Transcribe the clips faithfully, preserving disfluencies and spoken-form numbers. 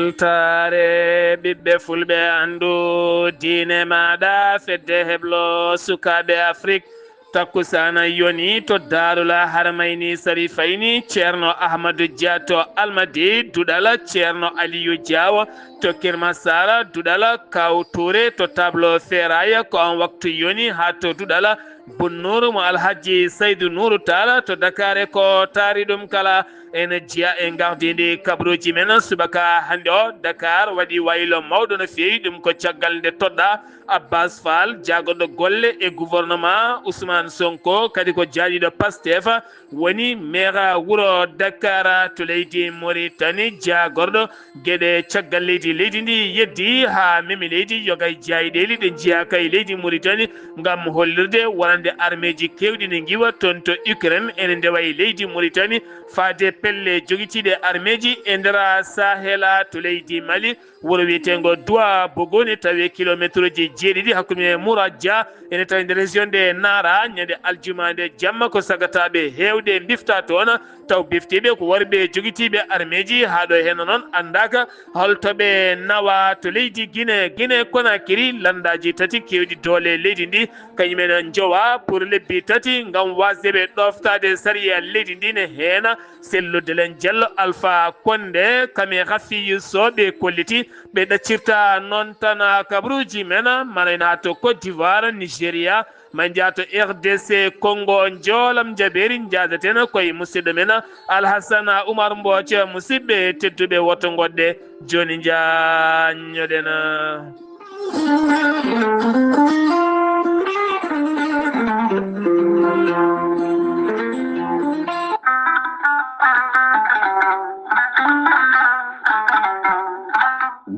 Weltaare ɓiɓɓe fulɓe, anndu diine maaɗa, fedde heblo sukaaɓe Afrik. Takkusaana yoni to Daarul Harmayni Sarifayni, Ceerno Ahmadu Dia to Almadi, duɗal Ceerno Aliyu Diawo to Kirmasara, duɗal Kaw Touré to Tableau Ferraille, ko on waktu yoni haa to duɗal Bunnuuru mo Alhaji Saydu Nuuru Taala to Dakar. E ko taari ɗum kala, ene jeya e gardindi kabaruuji men subaka hannde o. Dakar waɗi waylo mawɗo no feewi, ɗum ko caggal nde toɗɗa Abbas Fall, jaagorɗo golle e gouvernement Ousmane Sonko, kadi ko jaaɗiiɗo Pastef, woni maire wuro Dakar to leydi Mauritanie, jaagorɗo geɗe caggal leydi. Leydi ndi yeddi haa memi leydi, yoga e jaayiɗeeli ɗe njiyaaka e leydi Mauritanie ngam hollirde wonande armeeji keewɗi ne ngiwa toon to Ukraine ene ndewa e leydi Mauritanie, faade pelle jogitiiɗe armeeji e nder Sahel to leydi Mali. Wuro wiyeteengo Duwa Bogoni tawi kilomeetruuji jeeɗiɗi hakkunde Muraja, ene tawi nder région de Nara. Ñande aljuma nde jamma ko sagataaɓe heewde mbifta toon, taw biftiiɓe ko worɓe jogitiiɓe armeeji. Haa ɗo heen noon anndaaka holto ɓe nawa to leydi Guinée. Guinée Conakry, lanndaaji tati keewɗi doole leydi ndi, kañum en njowa pour lebbi tati ngam waasde ɓe ɗooftaade sariya leydi ndi, ne heen Sellu Delen Diallo, Alpha Condé, Kame Rafiyu Sow, ɓe kolliti ɓe ɗaccirta noon tan kabaruuji men, mana ina to Côte d'Ivoire, Nigeria, ma njaha to R D C Congo. Njoolam jabeeri njaadaten koye musidɗo men Alhassana Oumar Mbooc. Musidɓe tedduɓe, woto ngoɗɗe, jooni njaññoɗen.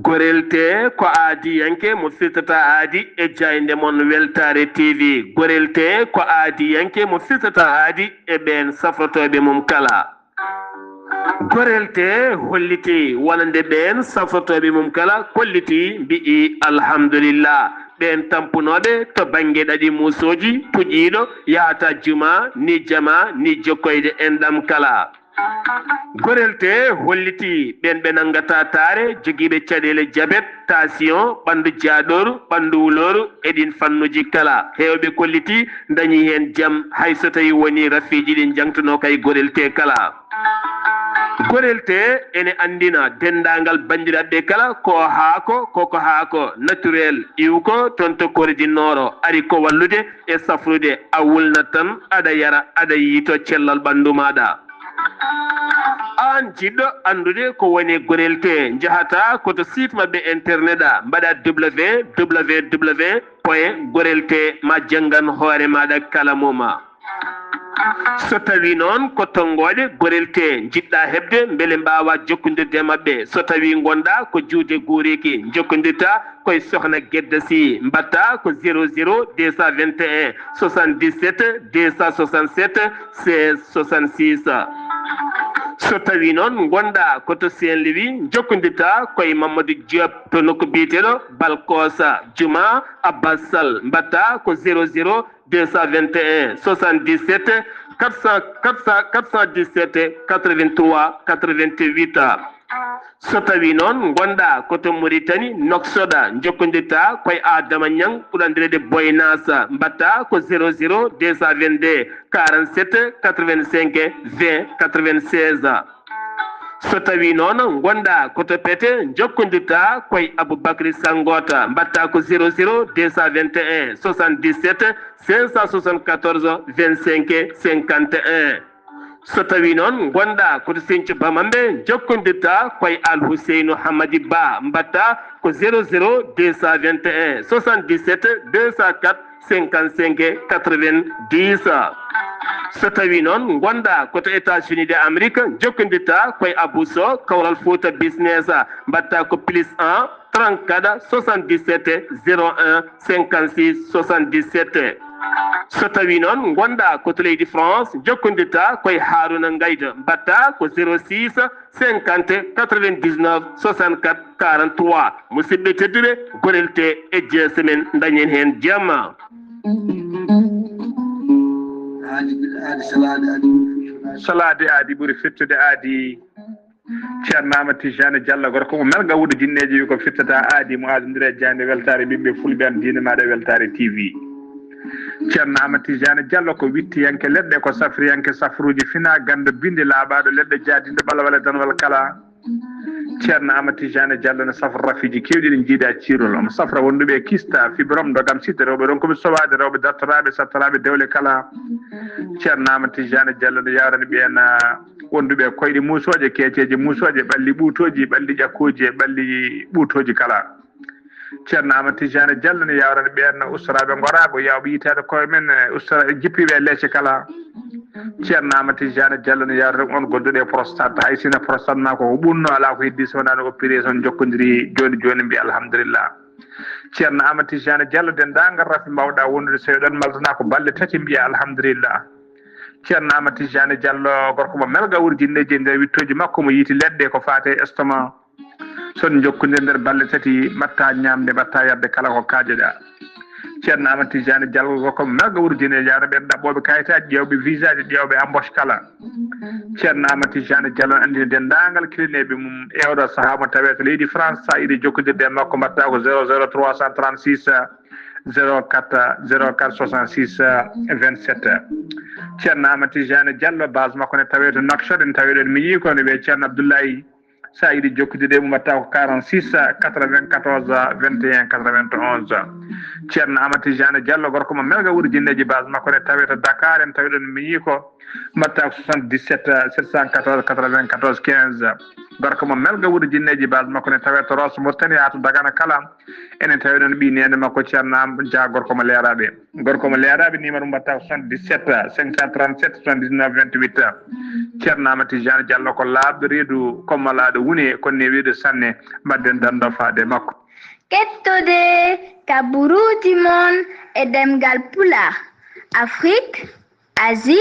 Gorel tee ko aadiyanke mo firtata aadi e jaaynde mon Weltaare T V. Gorel tee ko aadiyanke mo firtata aadi e ɓeen safrotooɓe mum kala. Gorel tee hollitii wonande ɓeen safrotooɓe mum kala, kollitii, mbi'i alhamdulillah. Ɓeen tampunooɓe to bannge ɗaɗi muusooji, puƴiiɗo yahata juma, ni jama, ni jokkoyde enɗam kala. Gorel tee hollitii ɓeen ɓe nanngata taare, jogiiɓe caɗeele jabet, tension, ɓanndu jaaɗooru, ɓanndu wulooru e ɗiin fannuuji kala. Heewɓe kollitii ndañii heen jam, hay so tawii wonii rafiiji ɗi njangtunoo kay gorel tee kala. Gorel tee ene anndina denndaangal banndiraaɓe kala ko haako, koko haako naturel, iwko toon to Corée du Nord, ari ko wallude e safrude, a wulnat tan, aɗa yara, aɗa yiyto cellal ɓanndu maaɗa. Aan jiɗɗo anndude ko woni gorel tee, njahata ko to site maɓɓe internet a, mbaɗa W W W point gorel tee ma janngan hoore maaɗa kala mum. So tawii noon ko tonngooɗe gorel tee njiɗɗa heɓde mbele mbaawa jokkondirde e maɓɓe, so tawii ngonɗa ko juuɗe guuriiki, njokkondirta koye Sokhna Gedda Sy, mbaɗta ko zéro zéro deux cent vingt et un soixante-dix-sept deux cent soixante-sept seize soixante-six. So tawii noon ngonɗa ko to Saint-Louis, njokkondirta koye Mamadou Diop to nokku biyeteeɗo Balkosa, Juma Abbas Sall, mbaɗta ko zéro zéro deux cent vingt et un soixante-dix-sept quatre cents, quatre cents, quatre cent dix-sept quatre-vingt-trois quatre-vingt-huit. So tawii noon ngonɗa ko to Mauritanie, Nouakchott, njokkondirta koye Adama Niang, ɓurɗo anndireede Boy Nas, mbaɗta ko zéro zéro deux cent vingt-deux quarante-sept quatre-vingt-cinq vingt quatre-vingt-seize. So tawii noon ngonɗa ko to Pete, njokkondirta koye Aboubacry Sangota, mbaɗta ko zéro zéro deux cent vingt et un soixante-dix-sept cinq cent soixante-quatorze vingt-cinq cinquante et un. So tawii noon ngonɗa ko to Sinthiou Bamambé, njokkondirta koye Al Houseynou Hamadi Ba, mbaɗta ko zéro zéro deux cent vingt et un soixante-dix-sept deux cent quatre cinquante-cinq quatre-vingt-dix. So tawii noon ngonɗa ko to États-Unis de Amérique, njokkondirta koye Abou Sow, Kawral Fouta Business, mbaɗta ko plus un trente-quatre soixante-dix-sept zéro un cinquante-six soixante-dix-sept. So tawii noon ngonɗa ko to leydi France, njokkondirta koye Haruna Ngaydo, mbaɗta ko zéro six cinquante quatre-vingt-dix-neuf soixante-quatre quarante-trois. Musidɓe tedduɓe, gorel tee e jeese men, ndañen heen jamma. Aadi, aadi, salaade aadi ɓuri fettude aadi. Salaade aadi ɓuri fettude aadi. Ceerno Amadou Tijani Diallo, gorko mo melga wuudo jinneeji, wi ko firtata aadi mo aadondire jande weltaare ɓiɓɓe fulɓe an diine maaɗa weltaare T V. Ceerno Amadou Tijani Diallo ko wittiyanke leɗɗe, ko safriyanke safruuji fina ganndo bindi laaɓaaɗo leɗɗe jaadinɗo ɓalwale danwal kala. Ceerno Amadou Tijani Diallo ne safra rafiiji keewɗi ɗi jiidaa ciirol. Omo safra wonduɓe kista, fibrom, dogam site, rewɓe ronkuɓe sowaade, rewɓe dartoraaɓe, sattoraaɓe dewle kala. Ceerno Amadou Tijani Diallo ne yawrani ɓeen wonduɓe koyɗe muusooje, keeceeje muusooje, ɓalli ɓuutooji, ɓalli ƴakkooji e ɓalli ɓuutooji kala. Ceerno Amadou Tijani Diallo ne yawrani ɓeen ustoraaɓe ngoraago, yawɓe yitaade koye men, e ustora jippiiɓe e leece kala. Ceerno Amadou Tijani Diallo ne yawrani on gonduɗo e prostate, hay sino prostate ma ko ɓunno alaa ko heddi so wonaa no opération jokkondiri jooni jooni mbiya alhamdulillah. Ceerno Amadou Tijani Diallo, denndaangal rafi mbawɗa wondude so eɗon maltana ko balɗe tati mbiya alhamdulillah. Ceerno Amadou Tijani Diallo, gorko mo melga wurjinneeji e nder wittooji makko mo yiiti leɗɗe ko faate estomac. Son jokkude nder balɗe tati mbatta ñamde, mbatta yarde kala ko kaajoɗa. Ceerno Amadou Tijani Diallo, gorko mo melga wurjinneeji, yawna ɓeen ɗaɓɓooɓe kayitaaji, ƴeewɓe visaaji, ƴeewɓe embauche kala. Ceerno Amadou Tijani Diallo ne anndina denndaangal kilineeɓe mum e oɗo sahaa mo tawee to leydi France, sa yiɗi jokkondirde e makko mbatta ko zéro zéro trois cent trente-six zéro quatre zéro quatre soixante-six vingt-sept. Ceerno Amadou Tijani Diallo, base makko ne tawee to Nouakchott, en tawi ɗon mi yii ko ne wiyee Ceerno Abdoulaye. Sa yiɗi jokkude e mum mbatta ko quarante-six quatre-vingt-quatorze vingt et un quatre-vingt-onze. Ceerno Amadou Tijani Diallo, gorko mo melga wurjinneeji, base makko ne tawee to Dakar, en tawi ɗon mi yii ko mbatta ko soixante-dix-sept sept cent quatorze quatre-vingt-quatorze quinze. Gorko mo melga wurjinneeji, base makko ne tawee to Rosso Mauritanie haa to Dagana kala. Enen tawi ɗon ɓii neene makko Ceerno Am Dia, gorko mo leeraaɓe. Gorko mo leeraaɓe, numéro mbatta ko soixante-dix-sept cinq cent trente-sept soixante-dix-neuf vingt-huit. Ceerno Amadou Tijani Diallo ko laaɓɗo reedu, ko malaaɗo wune, ko newiiɗo sanne. Mbaɗden dando faade makko. Kettode ka buruuji mon e ɗemngal Pulaar, Afrique, Asie,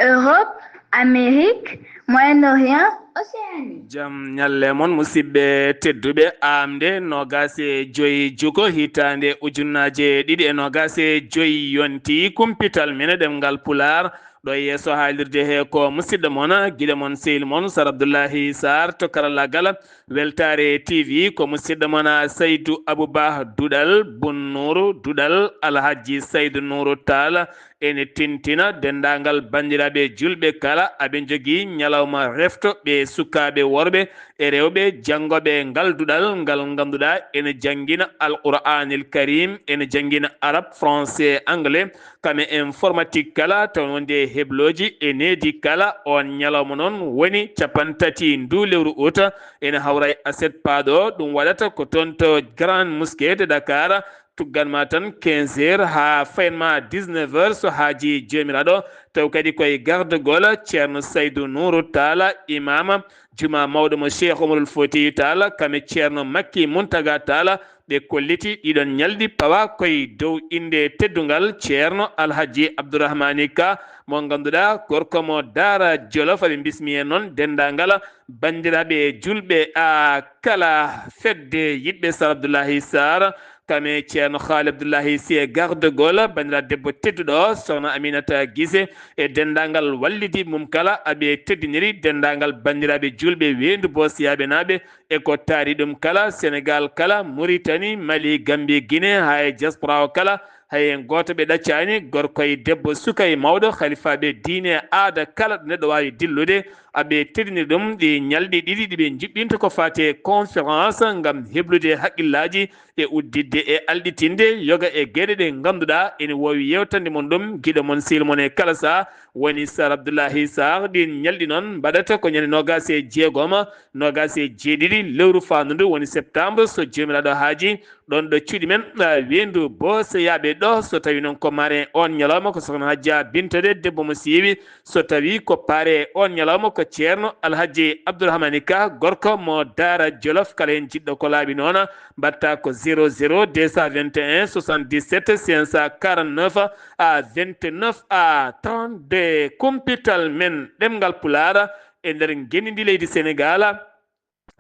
Europe, Amérique, Moyen-Orient, Océanie. Jam ñalle mon, musidɓe tedduɓe. Aamde noogaas e joy juko, hitaande ujunnaaje ɗiɗi e noogaas e joy yonti. Kumpital men e ɗemngal Pulaar, ɗo e yeeso haalirde he ko musidɗo mon, giɗo mon, sehil mon, Sar Abdullahi Sarr to karallaagal Weltaare T V, ko musidɗo mon Saydu Abu Bah Duɗal, Bun Nuuru Duɗal, Alhaji Saydu Nuuru Taal, ene tintina denndaangal banndiraaɓe juulɓe kala, aɓe njogii ñalawma refto ɓe sukaaɓe worɓe e rewɓe janngooɓe ngal duɗal, ngal ngannduɗaa ene janngina Alqur'aanil Kariim, ene janngina Arab, Français, Anglais, kam e informatique kala, taw wonde e heblooji e needi kala. On ñalawma noon woni capanɗe tati ndu lewru ut, ene hawra e aset paaɗo. Ɗum waɗata ko toon to Grande Mosquée de Dakar, tuggan ma tan quinze heures haa fayan ma dix-neuf heures, so haaji Joomiraaɗo. Taw kadi koye gardagol Ceerno Saydu Nuuru Taal, imaama juma mawɗo mo Cheikh Omarul Foutiyou Taal, kam e Ceerno Makki Muntaga Taal, ɓe kolliti ɗiɗon ñalɗi pawa koye dow innde teddungal Ceerno Alhaji Abdourahmani Ka, mo ngannduɗaa gorko mo Daara Jolof. Aɓe mbismi en noon denndaangal banndiraaɓe juulɓe, a, kala fedde yiɗɓe Sar Abdoulahi Sarr, kam e Ceerno Haali Abdoulahi Sy e gardagol, banndiraaɗo debbo tedduɗo, Sokhna Aminata Gise, e denndaangal wallidiiɓe mum kala. Aɓe teddiniri denndaangal banndiraaɓe juulɓe weendu boosiyaaɓe naaɓe, e ko taari ɗum kala, Senegaal kala, Muritani, Mali, Gambi, Gine, haa e diaspora o kala, hay heen gooto ɓe ɗaccaani, gorko e debbo, suka e mawɗo, halifaaɓe diine e aada kala ɗo neɗɗo waawi dillude, aɓe teddiniri ɗum ɗi ñalɗi ɗiɗi ɗi ɓe njuɓɓinta ko faati e conférence ngam heblude hakkillaaji e udditde e alɗitinde yoga e geɗe ɗe ngannduɗaa ene woowi yewtande mon ɗum, giɗo mon, sehil mon e kala saha, woni Sar Abdoulahi Sarr. Ɗiin ñalɗi noon mbaɗata ko ñande noogaas e jeegom, noogaas e jeeɗiɗi lewru faandu ndu, woni septembre, so Joomiraaɗo haaji. Ɗoon ɗo cuuɗi men, a, weendu booseyaaɓe ɗo, so tawii noon ko marraine on ñalawma ko Sokhna Hajja Binta de, debbo mo siiwi, so tawii ko parrain on ñalawma ko Ceerno Alhaji Abdourahmani Ka, gorko mo Daara Jolof. Kala heen jiɗɗo ko laaɓi noon, mbaɗta ko zéro zéro deux cent vingt et un soixante-dix-sept cinq cent quarante-neuf à vingt-neuf à trente-deux. Kumpital men ɗemngal Pulaar e nder ngenndi ndi leydi Senegaal.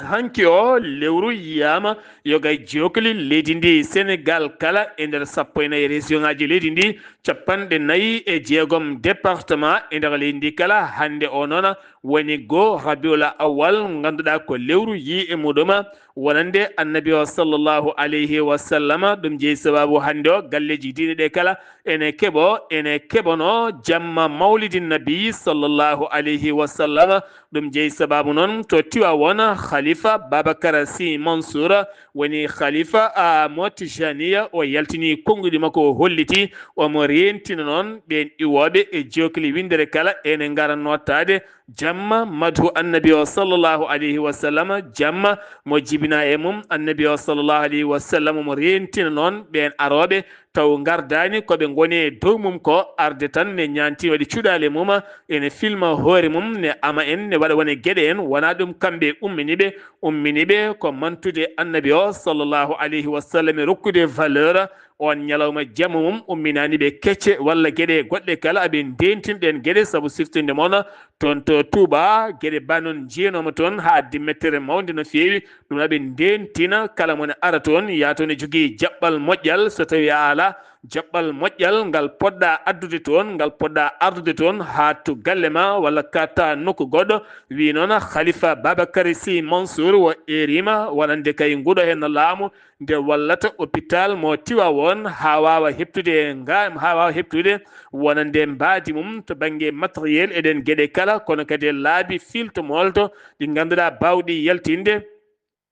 Hanki o lewru yiyaama yoga e jookli leydi ndi, Senegaal kala e nder sappo e nayi région ŋaaji leydi ndi, Capanɗe nayi e jeegom département e nder leydi ndi kala. Hannde o noon woni goo Rabiul Awwal, ngannduɗaa ko lewru yii e muɗum wonande Annabi o sallallahu alayhi wa sallam. Ɗum jeyi sababu hannde o galleeji diine ɗe kala ene keɓo, ene keɓono jamma Mawlidin Nabi sallallahu alayhi wa sallam. Ɗum jeyi sababu noon to Tiwaawoon, Khalifa Babacar Sy Mansour woni Khalifa a mo Tijaniya, o yaltini konnguɗi makko, o holliti omo reentina noon ɓeen iwooɓe e jookli winndere kala ene ngara nootaade jamma madhu Annabi o sallallahu alayhi wa sallam, jamma mo jibina e mum Annabi o sallallahu alayhi wa sallam, omo reentina noon ɓeen arooɓe taw ngardaani ko ɓe ngoni e dow mum ko, arde tan ne ñaanti waɗi cuɗaale mum, ene filma hoore mum, ne ama en, ne waɗa wone geɗe en. Wonaa ɗum, kamɓe ummini ɓe, ummini ɓe ko mantude Annabi o sallallahu alayhi wa sallam e rokkude valeur oon ñalawma jamma mum, umminaani ɓe kecce walla geɗe goɗɗe kala, aɓe ndeentin ɗeen geɗe sabu siftinde mon toon to Touba, geɗe ba noon njiyanooma toon haa addi mettere mawnde no feewi. Ɗum aɓe ndeentina kala mo ne ara toon, yaa toon e jogii jaɓɓal moƴƴal, so tawii a alaa jaɓɓal moƴƴal ngal poɗɗa addude toon, ngal poɗɗa ardude toon haa to galle ma walla katta nokku goɗɗo. Wi noon Khalifa Babacar Sy Mansour o eeriima wonande kay nguɗo heen laamu nde wallata hôpital mo Tiwaawoon haa waawa heɓtude nga-, haa waawa heɓtude wonande mbaadi mum to bannge matériel e ɗeen geɗe kala, kono kadi e laabi filto molto ɗi ngannduɗaa baawɗi yaltinde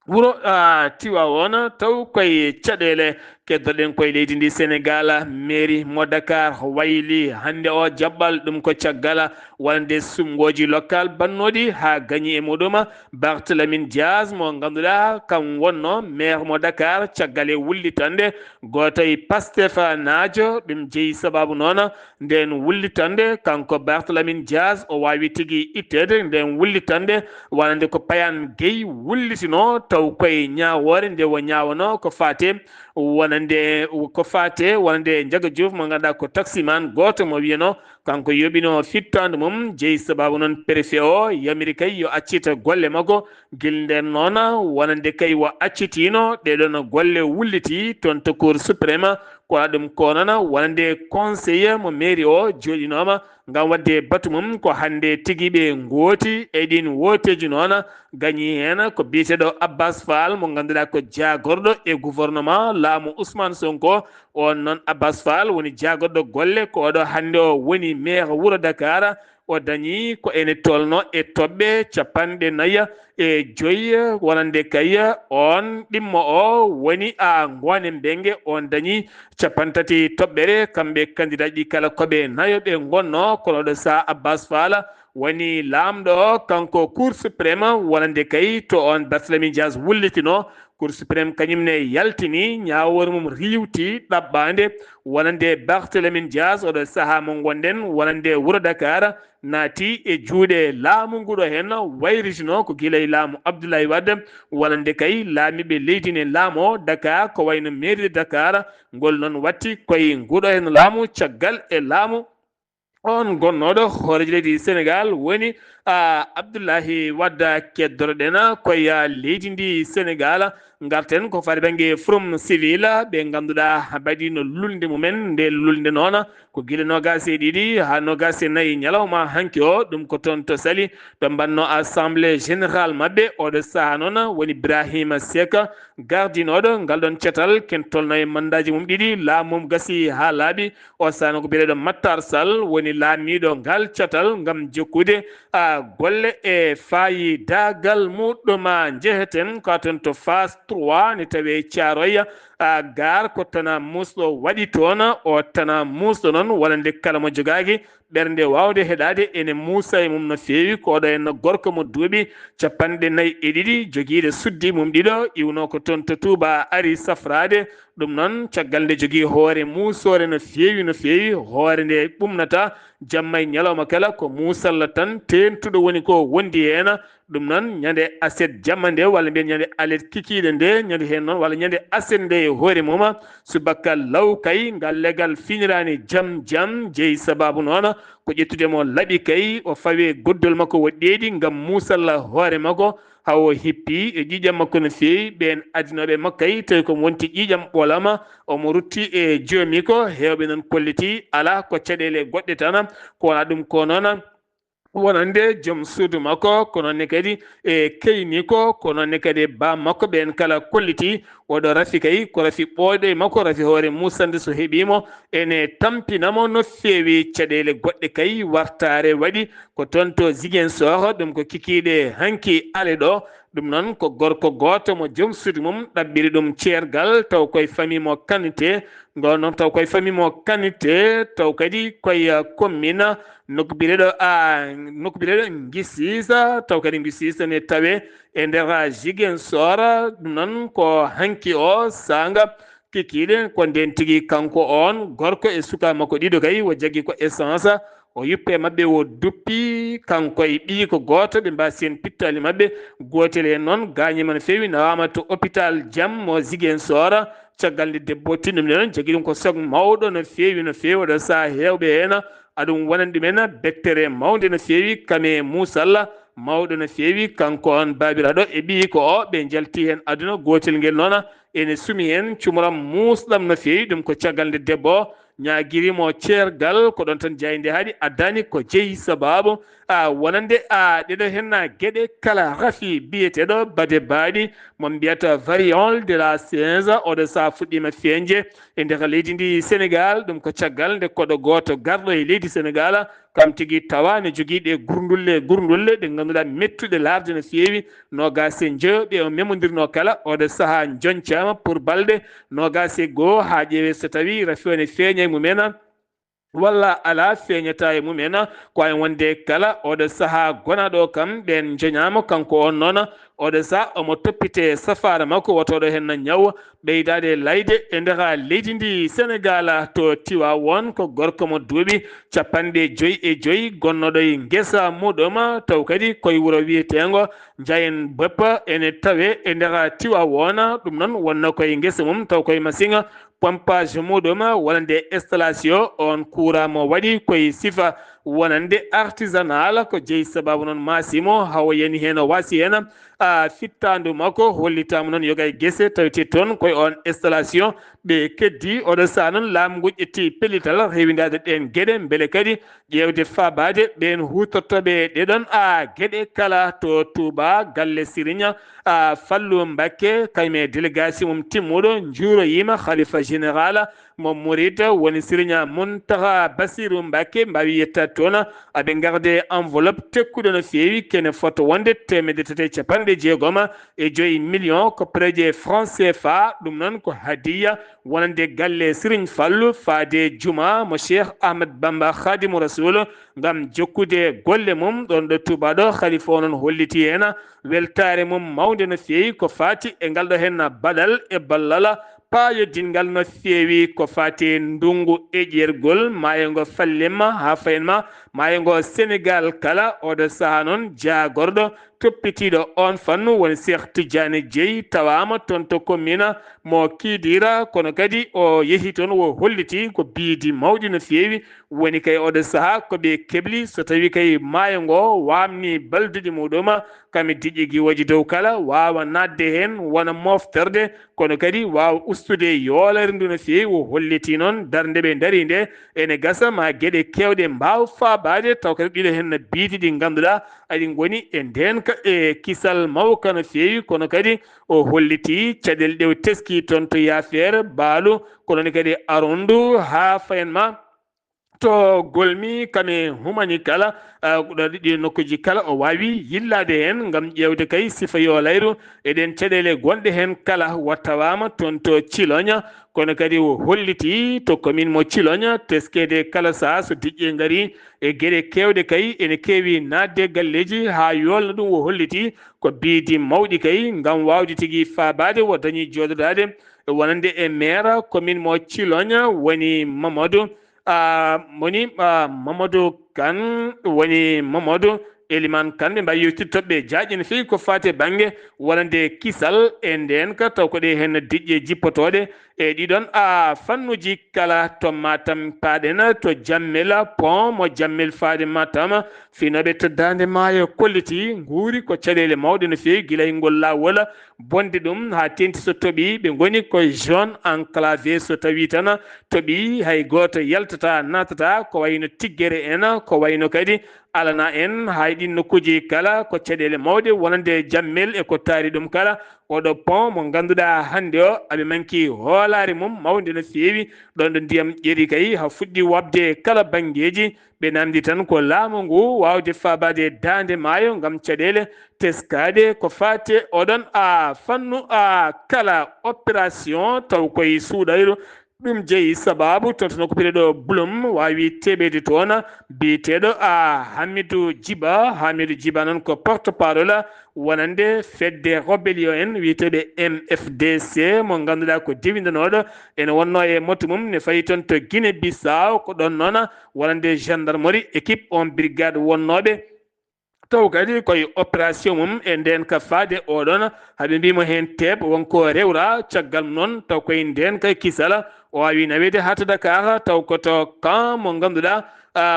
wuro, ah, Tiwaawoon. Taw koye caɗeele keddoɗen koye leydi ndi Senegaal, mairie mo Dakar wayli hannde o jaɓɓal, ɗum ko caggal wonande suɓngooji local bannooɗi haa gañi e muɗum Barthélémy Dias mo ngannduɗaa kam wonno maire mo Dakar caggal e wullitande gooto e Pastef naajo. Ɗum jeyi sababu noon ndeen wullitande kanko Barthélémy Dias o waawi tigi itteede ndeen wullitande wonande ko Payane Gueye wullitino taw koye ñaawoore nde o ñaawano ko faate wonande, ko faate wonande Ndiaga Diouf mo ngannduɗaa ko taximan gooto mo wiyano kanko yoɓino fittaandu mum. Jeyi sababu noon préfet o yamiri kay yo accita golle makko. Gila ndeen noon wonande kay o accitiino ɗee ɗoon golle wulliti toon to Cour suprême. Ko waɗa ɗum ko noon wonande conseiller mo mairie o jooɗinooma ngam waɗde batu mum. Ko hannde tigi ɓe ngooti e ɗiin wooteeji noon. Gañi heen ko biyeteeɗo Abbas Fall mo ngannduɗaa ko jaagorɗo e gouvernement laamu Ousmane Sonko. Oon noon Abbas Fall woni jaagorɗo golle ko oɗo hannde o woni maire wuro Dakar. O dañi ko ene tolno e toɓɓe capanɗe nayi e joyi wonande kay oon ɗimmo o woni a Ngoone Mbenge. Oon dañi capanɗe tati toɓɓere, kamɓe candidat ɗi kala ko ɓe nayo ɓe ngonno, kono ɗo sa Abbas Fall woni laamɗo o, kanko Cour suprême wonande kay to oon Barthélémy Dias wullitino. Cour suprême kañum ne yaltini ñaawoore mum riiwti ɗaɓɓaande wonande Barthélémy Dias oɗo sahaa mo ngonɗen wonande wuro Dakar naati e juuɗe laamu nguɗo heen wayritino ko gila e laamu Abdoulaye Wade wonande kay laamiiɓe leydi ne laamoo Dakar ko wayno mairie de Dakar. Ngol noon watti koye nguɗo heen laamu caggal e laamu oon gonnooɗo hooreejo leydi Senegaal woni, a, Abdoulaye Wade. Keddoroɗen koye leydi ndi Senegaal, ngarten ko faati bannge Forum Civil, ɓe ngannduɗaa mbaɗiino lulnde mumen. Nde lulnde noon ko gila noogaas e ɗiɗi haa noogaas e nayi ñalawma hanki o, ɗum ko toon to Saly, ɓe mbaɗno assemblée générale maɓɓe. Oɗo sahaa noon woni Birahima Seck, gardinooɗo ngal ɗoon catal, ken tolno e mandaaji mum ɗiɗi, laamu mum gasi haa laaɓi. O sahaa noon ko biyeteeɗo Matar Sall woni laamiiɗo ngal catal ngam jokkude, a, golle e faayidaagal muɗum. Njeheten ko toon to phase trois ne tawee Caaroy, a, Gaar ko tanaa muusɗo waɗi toon. O tanaa muusɗo noon wonande kala mo jogaaki ɓernde waawde heɗaade ene muusa e mum no feewi. Ko oɗo henna gorko mo duuɓi capanɗe nayi e ɗiɗi, jogiiɗo suddi mum ɗiɗo, iwno ko toon to Tuuba, ari safraade. Ɗum noon, caggal nde jogii hoore muusoore no feewi, no feewi, hoore nde ɓumnata jamma e ñalawma kala, ko muusalla tan, teeŋtuɗo woni ko wondi heen. Ɗum noon, ñande aset jamma nde, walla mbiyen ñande alet kikiiɗe nde, ñande heen noon, walla ñande aset nde e hoore mum, subaka law kay, ngal legal finiraani jam jam, jeyi sababu noon, ko ƴettude mo laɓi kay, o fawe goddol makko woɗɗeeɗi ngam muusalla hoore makko, haa o hippi e ƴiiƴam makko no feewi. Ɓeen adinooɓe makko kay, tawi ko wonti ƴiiƴam ɓolama, omo rutti e joomi ko, heewɓe noon kolliti alaa ko caɗeele goɗɗe tan, ko wonaa ɗum ko noon wonande joom suudu makko, ko noon ne kadi e kayni ko, ko noon ne kadi e baam makko, ɓeen kala kolliti oɗo rafi kay, ko rafi ɓooyɗo e makko, rafi hoore muusannde so heɓii mo, ene tampina mo no feewi. Caɗeele goɗɗe kay, wartaare waɗi ko toon to Ziguinchor, ɗum ko kikiiɗe hanki ale ɗo. Ɗum noon ko gorko gooto mo joom suudu mum ɗaɓɓiri ɗum ceergal, taw koye famille mo Kanute, ngo noon taw koye famille mo Kanute, taw kadi koye, ah, commune nokku biyeteeɗo, ah, nokku biyeteeɗo Ngisiisa, taw kadi Ngisiisa ne tawe e nder, ah, Ziguinchor. Ɗum noon ko hanki o saanga kikiiɗe, ko ndeen tigi kanko oon gorko e suka makko ɗiɗo kay, o jaggi ko essence, o yuppi e maɓɓe, o duppi kanko e ɓiyi ko gooto, ɓe mbaasi heen pittaali maɓɓe. Gootel heen noon gaañiima no feewi, nawaama to hôpital Jam mo Ziguinchor. Caggal nde debbo o tinndumi noon, jaggi ɗum ko sok mawɗo no feewi, no feewi. Oɗo sahaa heewɓe heen aɗum wonani ɗumen bettere mawnde no feewi, kame muusalla mawɗo no feewi. Kanko on baabiraaɗo e ɓiyi ko o, ɓe njalti heen aduna. Gootel ngel noon ene sumi heen cumuram muusɗam no feewi. Ɗum ko caggal nde debbo o ñaagiri mo ceergal, ko ɗoon tan jaaynde haaɗi, addani ko jeyi sabaabu, a, wonande, a, ɗeɗo heen geɗe kala rafi biyeteeɗo Bade Baɗi, mo mbiyata variant de la singe, oɗo sahaa fuɗɗiima feeñde e nder leydi ndi Senegaal. Ɗum ko caggal nde koɗo gooto garɗo e leydi Senegaal, kam tigi tawa ne jogii ɗe gurndulle, gurndulle ɗe ngannduɗaa mettuɗe laarde no feewi. Noogaas e njoyo ɓe o memondirnoo kala, oɗo sahaa njoñcaama pour balɗe noogaas e goo, haa ƴeewee so tawii rafi o ne feeña e mum en walla alaa, feeñataa e mum en. Ko wayi wonde kala, oɗo sahaa gonaaɗo o kam, ɓeen njoñaama, kanko on noon, oɗo sahaa omo toppitee safaara makko, wotooɗo heen ñaw ɓeydaade layde e nder leydi ndi Senegaal. To Tiwaawoon, ko gorko mo duuɓi capanɗe joyi e joyi, gonnooɗo e ngesa muuɗum, taw kadi koye wuro wiyeteengo Njayen Beppa, ene tawee e nder Tiwaawoon. Ɗum noon wonnoo koye ngesa mum, taw koye masiŋ pompage muuɗum walla nde installation on courant mo waɗi koye sifa wonande artisanal, ko jeyi sabaabu noon maasi mo, haa o yani heen, o waasi heen. A, fittaandu makko hollitaama noon yoga e gese, tawetee toon koye on installation ɓe keddi. Oɗo sahaa noon laamu ngu ƴetti pellital rewindaade ɗeen geɗe, mbele kadi ƴeewde faabaade ɓeen huutortooɓe ɗee ɗoon, a, geɗe kala to Touba, galle Siriña, a, Fallu Mbakke, kañum e délégation mum timmuɗo, njuuroyiima Khalifa Général mo Murid, woni Siriña Muntaha Basiru Mbakke, mbaawi yettaade toon. Aɓe ngarde enveloppe tekkuɗo no feewi, kene fota wonde teemedde tati e capanɗe jeegom e joyi million ko pereje franc C F A. Ɗum noon ko hadiya wonande galle Siriñ Fallu faade juma mo Cheikh Ahmad Bamba Khadimu Rasul, ngam jokkude golle mum ɗoon ɗo Touba ɗo. Khalifa o noon holliti heen weltaare mum mawnde no feewi ko faati e ngal ɗo heen baɗal e ballal paayoɗinngal no feewi ko faati e ndunngu eƴergol maayo ngo fallimma haa fayin ma maayo ngo Senegaal kala. Oɗo sahaa noon jaagorɗo toppitiiɗo oon fannu woni Cheikh Tidiane Dieye, tawaama toon to commune mo Kidira, kono kadi o yehi toon, o holliti ko biidi mawɗi no feewi woni kay oɗo sahaa ko ɓe kebli, so tawii kay maayo ngo waamnii balduɗi muuɗum, kam e diƴƴe giwooji dow kala, waawa naatde heen, wona moftorde, kono kadi waawa ustude yoolere ndu no feewi. O holliti noon darnde ɓe ndarii nde, ene gasa ma geɗe keewɗe mbaaw faabaade, taw kadi ɗiɗo heen no biidi ɗi ngannduɗaa aɗi ngoni e ndeenka e kisal mawka no feewi, kono kadi o holliti caɗeele ɗe o teskii toon to Yaafeere, Baalu, kono ne kadi Arondu haa fayen ma to Golmi, kam e humani kala, ah, ɗo ɗiɗi nokkuuji kala o waawi yillaade heen ngam ƴeewde kay sifa yo layru e ɗeen caɗeele gonɗe heen kala. O tawaama toon to Ciloña, kono kadi o holliti to commune mo Ciloña teskeede kala sahaa so diƴƴe ngarii e geɗe keewɗe kay ene keewi naatde galleeji haa yoolna ɗum. O holliti ko biidi mawɗi kay ngam waawde tigi faabaade o dañi jooɗodaade wonande e maire commune mo Ciloña woni Mamadou, ah, woni, ah, Mamadou Kane, woni Mamadou Eliman Kan ɓe mbawi yewtidde toɓɓe jaaƴe no feewi ko faati e bannge wonande kisal e ndeen ka taw ko ɗe heen diƴƴe jippotooɗe e ɗiɗon a fannuuji kala to Matam paaɗen to Jammel pont mo Jammel faade Matam finooɓe to Daande Maayo kolliti nguuri ko caɗeele mawɗe no feewi gila e ngol laawol bonde ɗum haa teeŋti so toɓi ɓe ngoni ko zone enclavée so tawi tan toɓi hay gooto yaltata naatata ko wayno tiggere en ko wayno kadi alana en hay ɗin nokkuuji kala ko caɗeele mawɗe wonande Jammel e ko taari ɗum kala oɗo pont mo ngannduɗaa hannde o aɓe manki hoolaare mum mawnde no feewi ɗon ɗo ndiyam ƴeeri kay ha fuɗɗi waɓde kala banngeeji ɓe namdi tan ko laamu ngu waawde faabaade daande maayo ngam caɗeele teskaaɗe ko faati oɗon a fannu a kala opération taw koye suuɗayru ɗum jeyi sabaabu toon to nokku biyeteeɗo Blum waawi teɓeede toon biyeteeɗo a Hamidou Djiba. Hamidou Djiba noon ko porte parole wonande fedde rébellion en wiyeteeɓe M F D C mo ngannduɗaa ko dewindanooɗo ene wonnoo e moto mum ne fayi toon to Guinée Bissau ko ɗoon noon wonande gendarmerie équipe on brigade wonnooɓe taw kadi koye opération mum e ndeen ka faade oɗon haɓe mbimo heen teep wonko rewra caggal mum noon taw koye ndeen kay kisala o awi naweede haa to Dakar taw ko to camp mo ngannduɗaa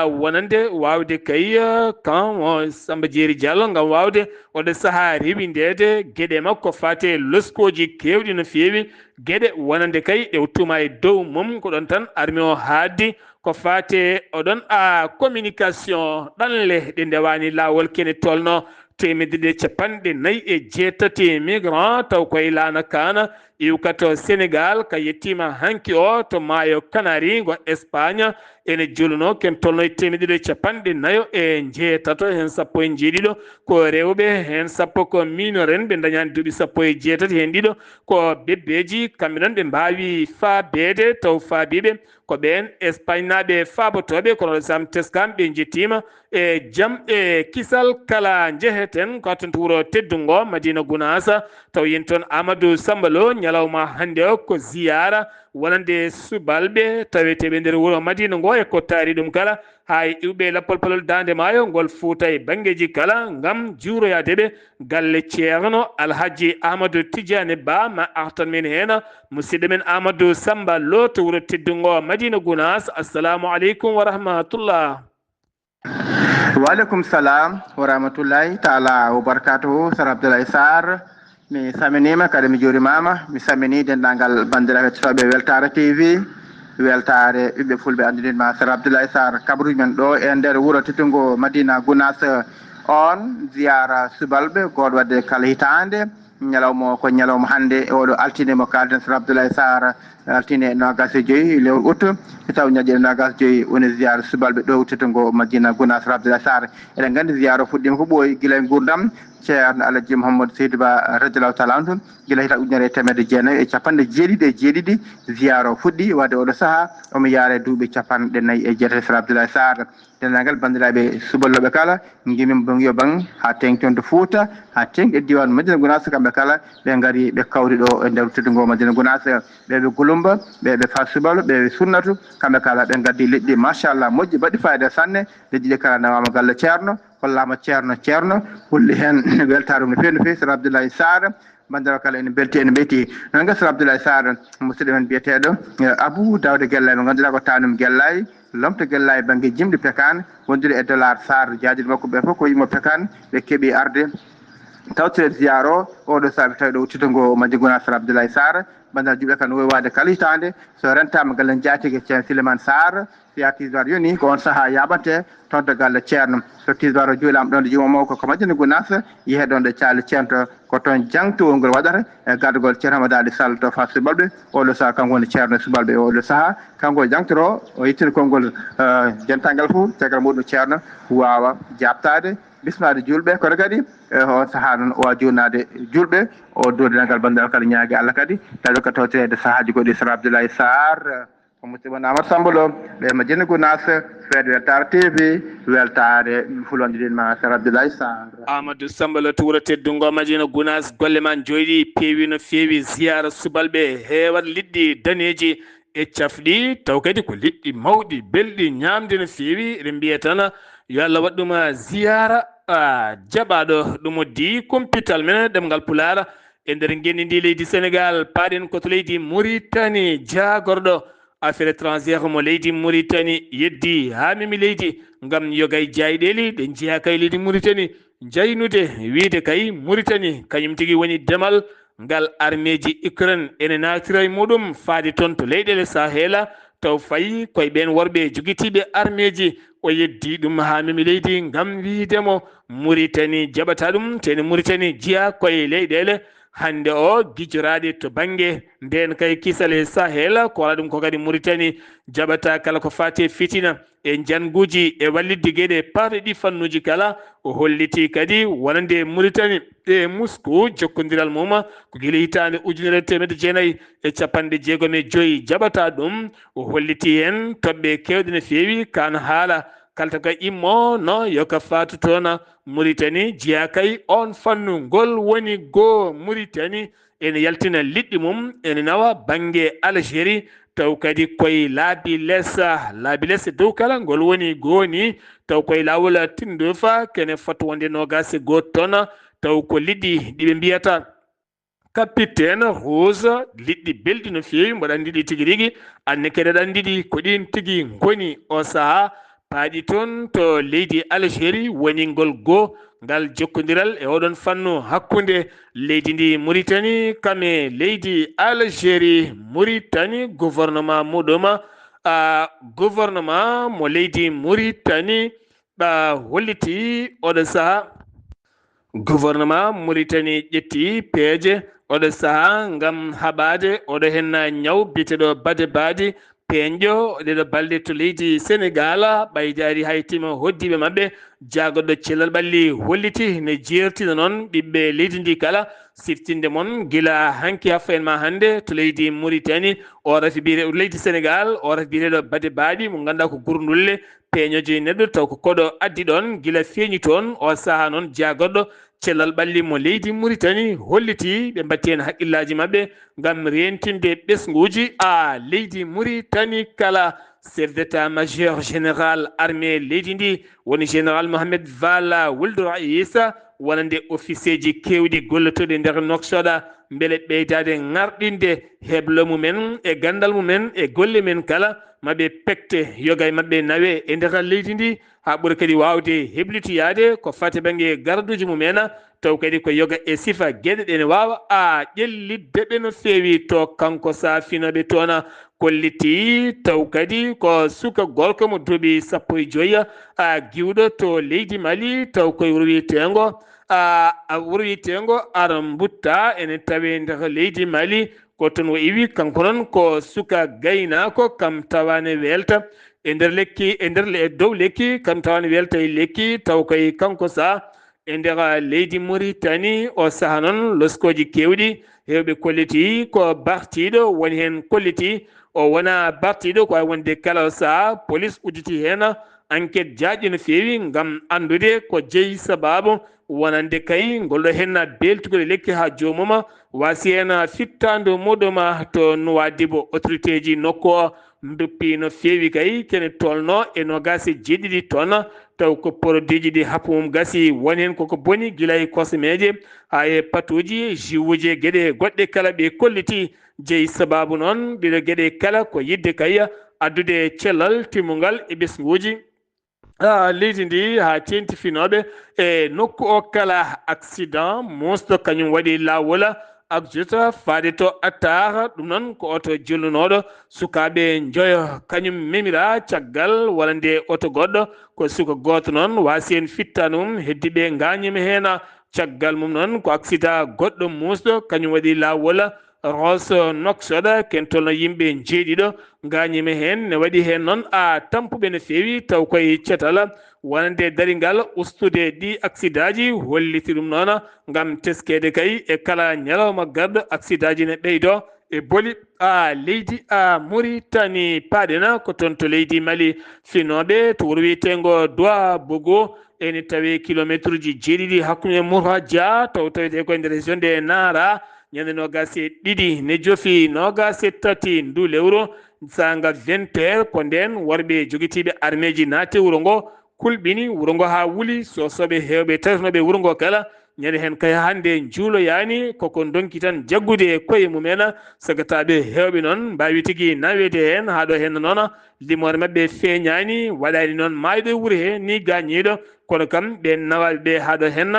wonande waawde kay camp mo Samba Jeeri Diallo ngam waawde oɗo sahaa rewindeede geɗe makko faate loskooji keewɗi no feewi geɗe wonande kay ɗe o tuuma e dow mum ko ɗoon tan armi o haaddi ko faate oɗon a communication ɗanle ɗe ndewani laawol kene tolno teemedde ɗe capanɗe nayi e jeetati migrant taw koye laana kaana iwkato Sénégal ka yettima hanki o to maayo Kanari ngo Espagne ene joluno ken tolno e teemedde ɗe capanɗe nayo e jeetato heen sappo e jeeɗiɗo ko rewɓe heen sappo ko minoren ɓe dañani duuɓi sappo e jeetati heen ɗiɗo ko bebbeji kamɓe ɗon ɓe mbawi faabeede taw faabiɓe ko ɓeen Espagnaaɓe faabotooɓe kono ɗo Sam teskam ɓe njettiima e jam e kisal kala njeheten ko hatton to wuro teddungo Madina Gunaasa taw yen toon Amadou Samba Lo ñalawma hannde o ko ziyaara wonande subalɓe taweteeɓe nder wuro Madina ngo e ko taari ɗum kala haa e iwɓe lappol palol daande maayo ngol Fuuta e banngeeji kala ngam juuroyaade ɓe galle ceerno Alhaji Amadou Tidiane Ba ma artan men heen Musidɗo men Amadou Samba Lo to wuro teddungo Madina Gunaas. Assalamu aleykum wa rahmatullah. Wa aleykum salam wa rahmatullahi taala wa barakatuhu. Sar Abdoulaye Sarr, mi saminima kadi mi juurimama, mi samini dendagal bandiraɓe toɓe Weltare T V. Weltare ɓiɓɓe fulɓe andinima Sar Abdoulaye Sarr, kabruji men ɗo e nder wuro teddungo Madina Gunaas on ziyara subalɓe goɗo wadde kala hitande. Ñalawma o ko ñalawma hannde e oɗo altine mo kalden Sar Abdoulaye Sarr altine nogas e joyi lewru août taw ñaƴƴe nogas joyi woni ziyara subalɓe ɗo teddugo Madina Gunaas Sar Abdoulaye Sarr. Eɗen nganndi ziyara o fuɗɗima ko ɓooyi gila e nguurdam ceerno Alaji Mouhamadou Seydou Ba radiallahu taala anhu gila hitaande ujunere e teemedde jeenayi e capanɗe jeeɗiɗi e jeeɗiɗi ziyara o fuɗɗi wadde oɗo saha omo yaara e duuɓi capanɗe nayi e jeetati Sar Abdoulaye Sarr. Denndaangal banndiraaɓe subalɓe kala ngimim bangiyo bang haa teeŋti toon to Fuuta haa teeŋti e diiwaan Madina Gunaas kamɓe kala ɓe ngari ɓe kawri ɗo e nder teddugo Madina Gunaas ɓe ɓe Gulumba ɓe ɓe Faa Subalɓe ɓe ɓe Sunnatu kamɓe kala ɓe ngaddi liɗɗi machallah moƴƴi mbaɗɗi fayida sanne liɗɗi ɗi kala nawaama galle ceerno hollaama ceerno ceerno holli heen weltaare mum no feewi no feewi Sar Abdoulaye Sarr Banndiraaɓe kala ene mbelti ene mbeyti. Noon gasata Abdoulaye Sarr musidɗo men biyeteeɗo Abou Daouda Guellaye mo ngannduɗaa ko tanum Guellaye lomto Guellaye bannge jimɗi pekaan wondude e Dollar Sarr jaajirɗe makko ɓe fof ko yimmo pekaan ɓe keeɓi arde tawtire ziyaar o oɗo saabi tawi ɗo teddugo Madina Gunaas Sar Abdoulaye Sarr banndiraaɓe juulɓe kala no wowi waade kala hitaande so rentaama galle njaatige Ceerno Souleymane Sarr Siya tisbar yoni ko on saha yaɓante toon to galle ceerno so tisbar o juulama ɗon ɗo juma mawko ko Madina Gunaas yehe ɗon ɗo caali ceerno to ko toon jangtowol ngol waɗata e gardagol ceerno Hamada Ali Sall to Fass Subalɓe oɗo saha kanko woni ceerno Subalɓe oɗo saha kanko jangtoro o ittini konngol eh, dental ngal fof caggal muɗum ceerno wawa jaabtade bismade julɓe kono kadi eh, on saha noon o wawa juulnade julɓe o duwde dental banndiral kadi ñaagi Allah kadi tawi ɗo ka tawtirede sahaji goɗɗi Sar Abdoulaye Sarr Ko musidɗo mon Amadou Samba Lo, ɓe Madina Gunaas, Fed Weltaare T V, weltaare fulondirin ma Sar Abdoulaye Sarr. Amadou Samba Lo to wuro teddungo Madina Gunaas, golle ma njooɗi peewi no feewi, ziyaara subalɓe heewat liɗɗi daneeji e cafɗi, taw kadi ko liɗɗi mawɗi belɗi ñaamde no feewi, eɗen mbiya tan yo Allah waɗ ɗum ziyaara. Ah, jaɓaaɗo ɗum o di kumpital men ɗemngal Pulaar e nder ngenndi ndi leydi Senegaal, paaɗen ko to leydi Muritani. Jaagorɗo affaire étrangère mo leydi Muritani yeddi haa memi leydi ngam yogay jaayɗeeli ɗe njiyaa kay leydi Muritani jaynude, wiyde kay Muritani kañum tigi woni demal ngal armeeji Ukraine ene naatira e muɗum faade toon to leyɗeele Sahela, taw fayi koye ɓeen worɓe jogitiiɓe armeeji. O yeddi ɗum haa memi leydi ngam wiyde mo Muritani jaɓata ɗum, teni Muritani jiya koye leyɗeele hannde o gijoraade to bannge ndeen kay kisal e Sahel, ko wala ɗum ko kadi Muritani jaɓata kala ko faati e fitina e njannguuji e wallitde geɗe paarɗe ɗi fannuuji kala. O holliti kadi wonande Muritani e Moscou jokkondiral mum ko gila hitaande ujunere teemedde jeenayi e capanɗe jeegom e joyi jaɓata ɗum. O holliti heen toɓɓe keewɗe no feewi kaan haala kalta ka immo no yo ka faatu toona Muritani jiya kay on fannu ngol woni goo Muritani ene yaltina liɗɗi mum ene nawa bannge Algérie taw kadi koye laabi lesa laabi lesa dow kala ngol woni gooni taw koye laawol tindofa kene fot wonde noogaas e goo toona taw ko liɗɗi ɗiɓe mbiyata Capitaine Rose, liɗɗi belɗi no feewi, mboɗo anndi ɗi tigi rigi, anne kadi aɗa anndi ɗi ko ɗin tigi ngoni o saha paaɗi toon to leydi Algérie woni ngol goo ngal jokkondiral e oɗon fannu hakkunde leydi ndi Muritani kam e leydi Algérie. Muritani gouvernement muɗum a gouvernement mo leydi Muritani ɓa holliti oɗo saha gouvernement Muritani ƴetti peeje oɗo saha ngam haɓaade oɗo henna ñaw biyeteɗo bade baadi peeñɗo ɗeɗo balɗe to leydi Senegal ɓaydaari hay tima hoddiiɓe maɓɓe jaagoɗo cellal ɓalli holliti ne jeertina noon ɓiɓɓe leydi ndi kala siftinde mon gila hanki hafo en ma hannde to leydi Muritani o rafi biyete leydi Senegal o rafi biyeteɗo bade baadi mo ngannduɗaa ko gurndulle peeñooji neɗɗo taw ko koɗo addi ɗoon gila feeñi toon o saha noon jaagoɗo cellal ɓalli mo leydi Muritani holliti ɓe mbatti heen haqqillaaji maɓɓe ngam reentinde ɓesnguuji a leydi Muritani kala. Chef d'état major général armée leydi ndi woni général Mohamed Vala Wuldu Raisa wonande officieji keewɗi gollotooɗi e nder Nouakchott mbele ɓeydaade ŋarɗinde heblo mumen e ganndal mumen e golle men kala maɓe pekte yoga e maɓɓe nawe e nder leydi ndi haa ɓura kadi waawde heblitoyaade ko fati bannge garduuji mum en taw kadi ko yoga e sifa geɗe ɗe ne waawa a ƴellitde ɓe no feewi to kanko saafinooɓe toona kolliti taw kadi ko suka gorko mo duuɓi sappo e joyi a giwɗo to leydi Mali taw koye wuro wiyeteengo a wuro wiyeteengo Arambutta ene tawe nder leydi Mali ko toon o iwi kanko noon ko suka gaynaako kam tawaane weelta e nder lekki e nder e dow lekki kam tawaane weelta e lekki taw koye kanko sa e nder leydi Muritani o saha noon loskooji keewɗi heewɓe kolliti ko bartiiɗo woni heen kolliti o wona bartiiɗo ko wawi wonde kala o saha polis udditi heen enquête jaajɗo no feewi ngam anndude ko jeyi sababu wonande kay ngol ɗo henna beltugol e lekki haa joomuma wasi heen fittaandu muɗuma to Nuwaadibu autorité ji nokku o nduppi no feewi kay kene tolno e noogaas e jeeɗiɗi ton taw ko produitji ɗi happu mum gasi woni heen koko boni gila e kosomeeje haa e patuuji jiwuuji e geɗe goɗɗe kala ɓe kolliti jeyi sababu noon ɗiɗo geɗe kala ko yiɗde kay addude cellal timmungal e ɓesnguuji leydi ndi haa teeŋti finooɓe e nokku o kala accident muusɗo kañum waɗi laawol ak jota faade to attaar ɗum noon ko oto jillunooɗo sukaaɓe njoyo kañum memira caggal walla nde oto goɗɗo ko suka gooto noon waasi heen fittaandu mum heddi ɓe ngaañiima heen caggal mum noon ko aksida goɗɗo muusɗo kañum waɗi laawol Roso Noksoɗa ken tolno yimɓe jeeɗiɗo ngaañiima heen ne waɗi heen noon a tampuɓe no feewi taw koye catal wonande daringal ustude ɗi aksidaaji holliti ɗum noon ngam teskeede kay e kala ñalawma garɗo aksidaaji ne ɓeydo e boli a leydi a Muritani paaɗena ko toon to leydi Mali finooɓe to wuro wiyeteengo Doua Bogo ene tawe kilomeetruuji jeeɗiɗi hakkunde Murhaja taw tawetee ko e nder région de Nara ñande noogaas e ɗiɗi ne jofi noogaas e tati ndu lewru saanga vingt heures ko ndeen worɓe jogitiiɓe armeeji naati wuro ngo kulɓini wuro ngo haa wuli, soosooɓe heewɓe tawetnooɓe wuro ngo kala, ñande heen kay hannde njuuloyaani, koko ndonki tan jaggude e koye mumen. Sagataaɓe heewɓe noon mbaawi tigi naweede heen, haa ɗo heen noon limoore maɓɓe feeñaani, waɗaani noon maayɗo e wuro he, ni gaañiiɗo, kono kam ɓeen nawaaɓe ɓe haa ɗo heen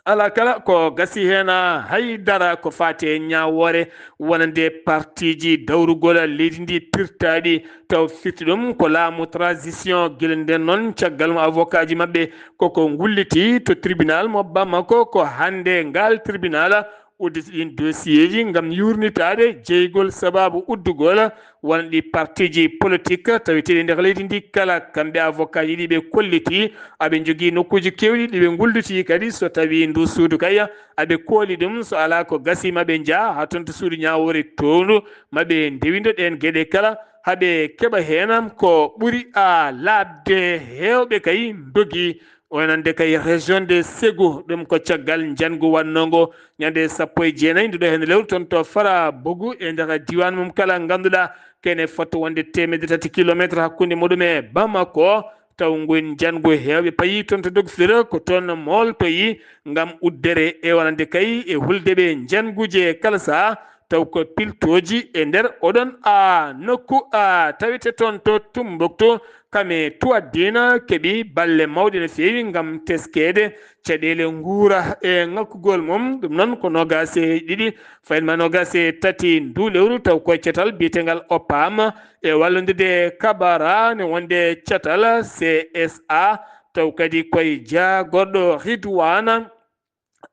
alaa kala ko gasi heen, hay dara ko faati e ñaawoore wonande partiiji dawrugol leydi ndi pirtaaɗi, taw firti ɗum ko laamu transition. Gila nden noon, caggal mo avocat ji maɓɓe koko ngulliti to tribunal mo Bamako, ko hannde ngal tribunal udditi ɗin dossier ji ngam yurnitaade jeygol sababu uddugol won ɗi partiiji politique taweteeɗi nder leydi ndi kala. Kamɓe avocat ji ɗi ɓe kolliti aɓe njogii nokkuuji keewɗi ɗi ɓe ngulliti kadi, so tawii ndu suudu kay aɓe kooli ɗum, so alaa ko gasi maɓe njaa haa toon to suudu ñaawoore towndu, maɓe ndewindo ɗeen geɗe kala, haɓe keɓa heen ko ɓuri a laaɓde heewɓe kay ndogi. Wonande kay région de Ségou, ɗum ko caggal njanngu wannongo ñande sappo e jeenayi nduɗo heen lewru toon to Fara Bogu e nder diiwaan mum kala, ngannduɗaa kene fotto wonde teemedde tati kilometre hakkunde muɗum e Bamako. Taw ngun njanngu heewɓe payi toon to Dogfir, ko toon mooltoyi ngam uddere e wonande kay e hulde ɓe njannguuje kala saha. Taw ko piltooji e nder oɗon a nokku a tawete toon to Tumbuktu, kame Tuwaddina keɓi balle mawɗe no feewi ngam teskeede caɗeele nguura e ŋakkugol mum. Ɗum noon ko noogaas e ɗiɗi, fayin ma noogaas e tati ndu lewru, taw koye catal biyetengal Opam e wallondirde Kabara ne wonde catal C S A, taw kadi koye jaagorɗo Ridwana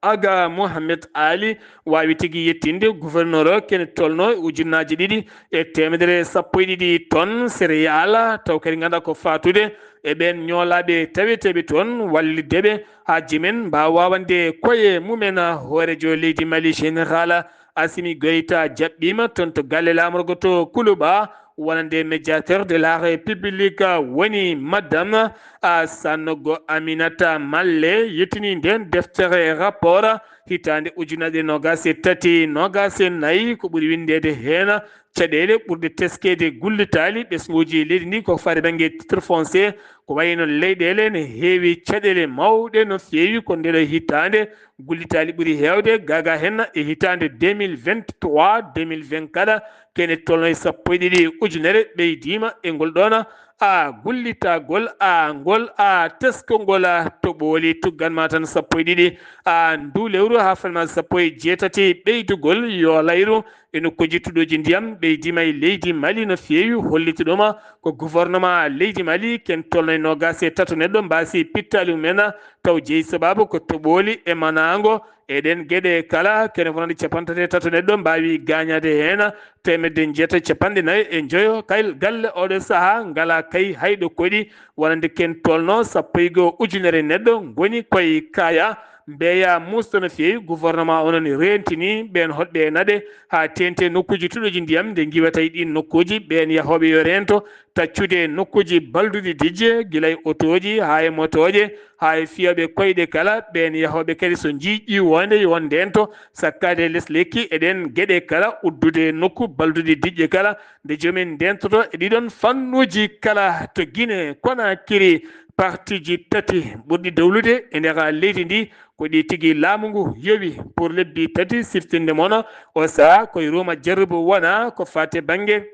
Aga Mohamed Ali waawi tigi yettinde gouverneur o kene tolno e ujunnaaji ɗiɗi e teemedere sappo e ɗiɗi tonnes céréales, taw kadi ngannduɗaa ko faatude e ɓeen ñoolaaɓe taweteeɓe toon, wallitde ɓe haa jimen mbaawa wawande koye mumen. Hooreejo leydi Mali, Général Assimi Goïta, jaɓɓiima toon to galle laamorgo to Kuluba, wonande médiateur de la République woni Madame a Sanogo Aminata Malle, yettini nden deftere rapport hitaande ujunnaje noogaas e tati, noogaas e nayi, ko ɓuri winndeede heen caɗeele ɓurɗe teskeede gullitaali ɓesnguuji leydi ndi ko faade bannge titre foncier, ko wayi noon leyɗeele ne heewi caɗeele mawɗe no feewi ko ndeɗo hitaande. Gullitaali ɓuri heewde gaagaa heen e hitaande deux mille vingt-trois, deux mille vingt kala, kene tolno e sappo e ɗiɗi ujunere ɓeydiima e ngol ɗoon a gullitagol a ngol a teskongol a to ɓooli tuggan ma tan sappo e ɗiɗi a ndu lewru haa fanma sappo e jeetati ɓeydugol yo layru e nokkuuji tuɗuuji ndiyam ɓeydiima e leydi Mali no feewi, holliti ɗum ko gouvernement leydi Mali ken tolno e noogaas e tato neɗɗo mbaasi pittaali mumen, taw jeyi sababu ko to ɓooli e manaango. E ɗeen geɗe kala, kene wonande capanɗe tati e tato neɗɗo mbaawi gaañaade heen, teemedde jeetati capanɗe nayi e njoyo kay galle oɗo sahaa ngalaa kay hayɗo koɗi, wonande ken tolno sappo e goo ujunere neɗɗo ngoni koye kaaya, mbeeya muusta no feewi. Gouvernement o noon reentini ɓeen hoɗɓe e naɗe haa teeŋti e nokkuuji tuɗuuji ndiyam, nde ngiwata e ɗiin nokkuuji, ɓeen yahooɓe yo reento, taccude nokkuuji balduɗi dijje, gila e otooji haa e motooje, haa e fiyooɓe koyɗe kala, ɓeen yahooɓe kadi so njii ƴiiwoonde yo ndeento, sakkaade les lekki e ɗeen geɗe kala, uddude nokku balduɗi dijje kala, nde jomin ndeentoto e ɗiɗon fannuuji kala to Guinée Conakry. Partiji tati ɓurɗi dowlude e nder leydi ndi, ko ɗi tigi laamu ngu yowi pour lebbi tati, siftinde mono o saha koye Roma jarrubo wona ko faate bannge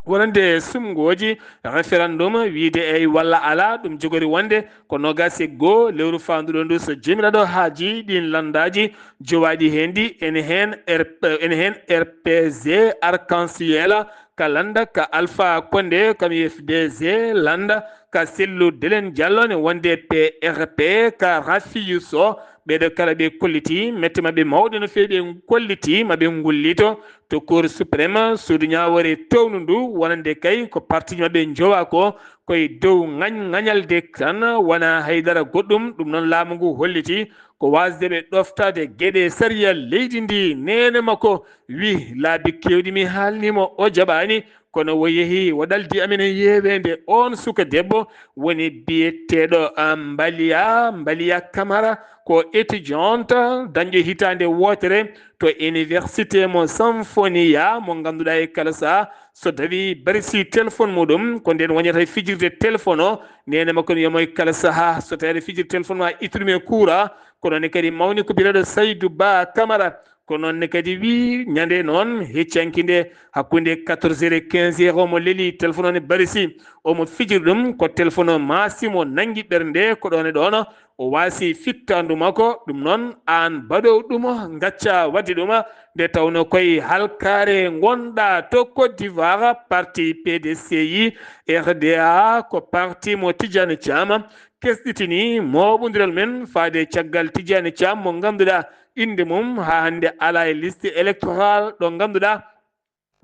wonande sumngooji référendum, wiyde eey walla alaa, ɗum jogori wonde ko noogaas e goo lewru faanduɗo ndu, so Joomiraaɗo haaji ɗiin lanndaaji jowaaɗi heen ɗi, ene heen R P, ene heen R P G, Arc-en-Ciel, ka lannda ka Alpha Condé, kam F D G lannda ka Cellou Dalein Diallo, ne wonde P R P ka Rafiyu Sow, ɓeeɗo kala ɓe kolliti mette maɓɓe mawɗe no feewi, ɓe kolliti maɓe ngullito to Cour suprême, suudu ñaawoore townu ndu, wonande kay ko partiji maɓɓe njowa ko koye dow ŋañ-, ŋañalde tan, wona haydara goɗɗum. Ɗum noon laamu ngu holliti ko waasde ɓe ɗoftaade geɗe sariya leydi ndi. Neene makko wi laabi keewɗi mi haalnimo o jaɓaani, kono o yehi o ɗaldi amen e yeeweende. Oon suka debbo woni biyeteeɗo, ah, Mbaliya, Mbaliya Kamara, ko étudiante dañɗo hitaande wootere to université mo Sinfonia, mo ngannduɗaa e kala saha So tawii barisi téléphone muɗum, ko ndeen wonata e fijirde téléphone o, neene makko ne yomoy kala sahaa. So tawii aɗa fijirde téléphone ma ittuɗum e kuura, ko noon ne kadi mawni ko biyeteeɗo Saydou Ba Camara. Ko noon ne kadi wii ñande noon heccanki nde hakkunde quatorze heures et quinze heures omo leli téléphone o ne barisi, omo fijiri ɗum, ko téléphone o maasimo nanngi ɓernde ko ɗoon e ɗoon o waasi fittaandu makko. Ɗum noon aan baɗow ɗum ngacca waɗde ɗum, nde tawnoo koye halkaare ngonɗaa to Côte d'Ivoire, parti P D C I R D A ko parti mo Tidiane Thiam kesɗitini mooɓondiral men faade caggal Tidiane Thiam mo ngannduɗaa innde mum haa hannde alaa e liste électorale ɗo ngannduɗaa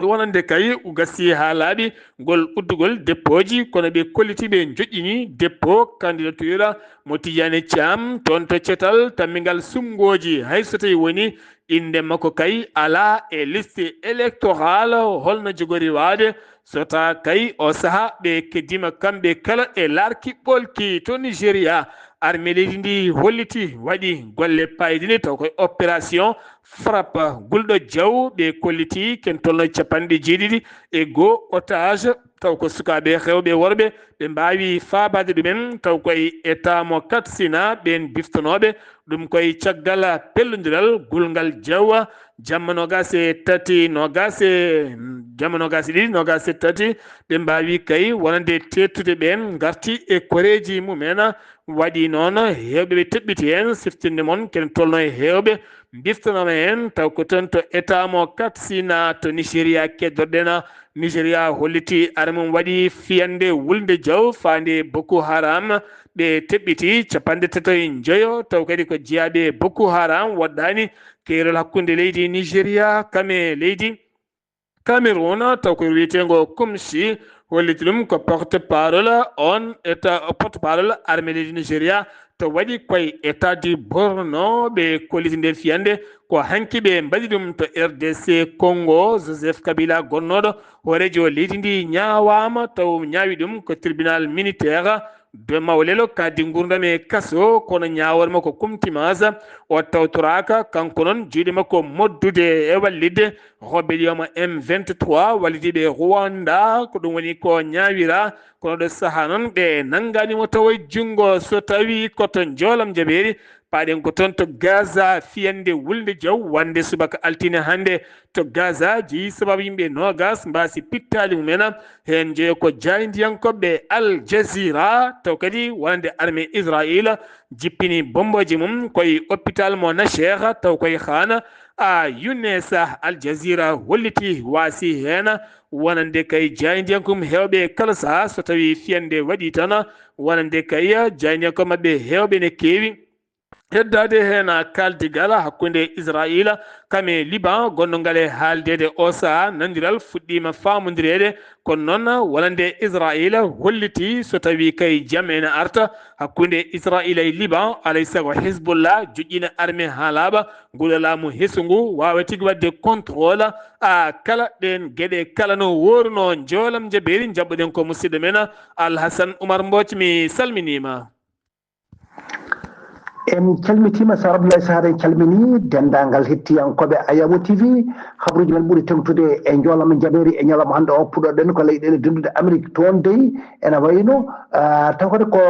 wonande kay gasi haa laaɓi ngol uddugol deppooji, kono ɓe kolliti ɓe njoƴƴini dépôt candidature mo Tidiane Thiam toon to cetal tammingal suɓngooji, hay so tawii woni innde makko kay alaa e liste électorale. Holno jogori waawde so tawaa kay o sahaa ɓe keddiima kamɓe kala e laarki ɓolki to Nigéria? Armée leydi ndi holliti waɗi golle paayɗe ɗiɗi taw koye opération Frappe gulɗo jaw, ɓe kolliti ken tolno capanɗe jeeɗiɗi e goo otage, taw ko sukaaɓe rewɓe e worɓe, ɓe mbaawi faabaade ɗumen, taw koye état mo Katsina ɓeen biftonooɓe ɗum koye caggal pellondiral gulngal jaw, jamma noogaas e tati, noogaas e, jamma noogaas e ɗiɗi, noogaas e tati, ɓe mbaawi kay wonande teettude ɓeen ngarti e koreeji mumen, waɗi noon heewɓe ɓe teɓɓiti heen, siftinde mon ken tolno e heewɓe biftanaama heen, taw ko toon to état mo Katsina to Nigéria keddorɗen. Nigéria holliti armée mum waɗi fiyande wulnde jaw faande Boko Haram, ɓe teɓɓiti capanɗe tato e njoyo, taw kadi ko jeyaaɓe Boko Haram woɗɗaani keerol hakkunde leydi Nigéria kam e leydi Cameroun, taw ko wiyeteengo Kumsi, holliti ɗum ko porte parole on état, porte parole armée leydi Nigéria, to waɗi koye état du Borno, ɓe kolliti nde fiyande ko hanki ɓe mbaɗi ɗum to R D C Congo. Joseph Kabila gonnooɗo hooreejo leydi ndi ñaawaama, taw ñaawi ɗum ko tribunal militaire de Mawlelo, kaddi nguurndam e kaso, kono ñaawoore makko kumtimaasa, o tawtoraaka. Kanko noon juuɗe makko moddude e wallitde Rebellion M vingt-trois wallitiiɓe Rwanda, ko ɗum woni ko ñaawira. Kono ɗo sahaa noon ɓe nanngaani mo tawa e junngo, so tawii ko to njoolam jabeeri. Paaɗen ko toon to Gaza, fiyande wulnde jaw wonde subaka altine hannde to Gaza jeyi sababu yimɓe noogaas mbaasi pittaali mumen. Heen njeyo ko jaayndiyankooɓe Al Jazeera, taw kadi wonande armée Israayiila jippini bommbooji mum koye hôpital mo Nasher, taw koye Khan Younis. Al Jazeera holliti waasi heen wonande kay jaayndiyankooɓe heewɓe kala sahaa, so tawii fiyande waɗii tan, wonande kay jaayndiyankooɓe maɓɓe heewɓe ne keewi heddaade heen kaaldigal hakkunde Israayiila kam e Liban, gonnongal e haaldeede oo sahaa, nanndiral fuɗɗiima faamondireede. Kono noon, wonande Israayiila holliti so tawii kay jam ene arta hakkunde Israayiila e Liban, alay sago Hezbollah joƴƴina armée haa laaɓa, nguɗo laamu hesu ngu waawa tigi waɗde contrôle a kala ɗeen geɗe kala no wooruno. Njoolam jabeeri, njaɓɓuɗen ko musidɗo men Alhasan Umar Mbooc, mi salminiima. En calmitiima, Sar Abdoulaye Sarr, en calminii denndaangal hettiyankooɓe Ayaawo T V. Habruuji men ɓuri teŋtude e njoolam jabeeri e ñalawma hannde o, puɗɗoɗen ko leyɗeele denduɗe Amérique. Toon dey ene wayno, ah, taw kadi ko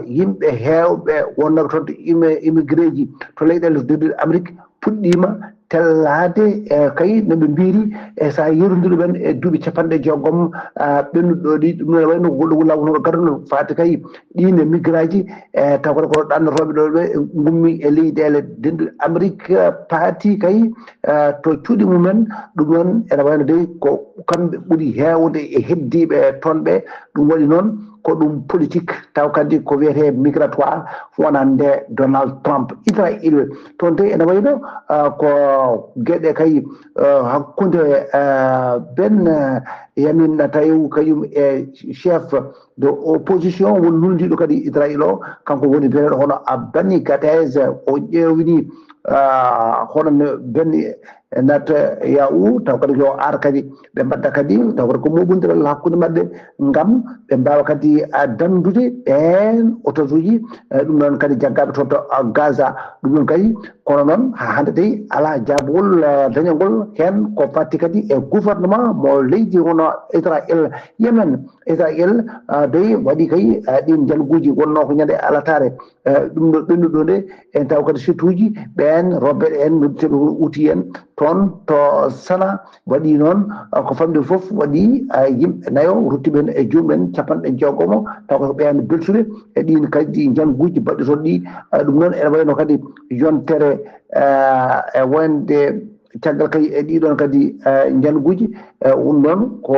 yimɓe heewɓe wonnooɓe toon to imi-, immigré ji to leyɗeele denduɗe Amérique puɗɗiima tellaade, e kay no ɓe mbiyri, e so a yerodiri ɓen e duuɓi capanɗe jeegom, ah, ɓennuɗo ɗi, ɗum ne wayno ko goɗɗo wulawuno gadano faati kay ɗiine migraaji, e taw kadi ko ɗannotooɓe ɗo ɓe ngummi e leyɗeele denduɗe Amérique, paati kay, ah, to cuuɗi mumen. Ɗum noon ene wayno dey ko kamɓe ɓuri heewde e heddiiɓe toon ɓe. Ɗum waɗi noon ko ɗum politique, taw kadi ko wiyetee migratoire wonande Donald Trump. Israel toon dey ene wayno, ah, ko geɗe kay, ah, hakkunde, ah, Ben, ah, Yamin Netanyahu kañum e chef de opposition won luulndiiɗo kadi Israel o, kanko woni biyeteeɗo hono a Benny Gantz, o ƴeewini, ah, hono no Benny Netanyahou, taw kadi yo ar kadi ɓe mbadda kadi taw kadi ko moɓondiral hakkunde maɓɓe, ngam ɓe mbawa kadi a dandude ɓeen otosuji. Eh, ɗum noon kadi jaggaɓe toon to, ah, Gaza. Ɗum noon kadi, kono noon ha hande tawi ala jaabugol, ah, dañagol heen ko fatti kadi e gouvernement mo leydi hono Israël. Yemen, Israël, ah, dey waɗi kay, ah, ɗin njanguji wonno ko ñande alatare. Eh, ɗum ɗo ɓennuɗo nde, en taw kadi site uji ɓeen robbe en nodduteɓe hono Houthi en toon to Sana waɗi noon, ah, ko famɗi fof waɗi, ah, yimɓe nayo ruttuɓe e joomum en capanɗe jeegomo, taw ko ɓeen beltuɓe e ɗin kadi njanguji baɗɗi toon ɗi. Ah, ɗum noon ene wayno kadi yontere, ah, e wonde caggal kay e ɗiɗon kadi, eh, njanguji, eh, ɗum noon ko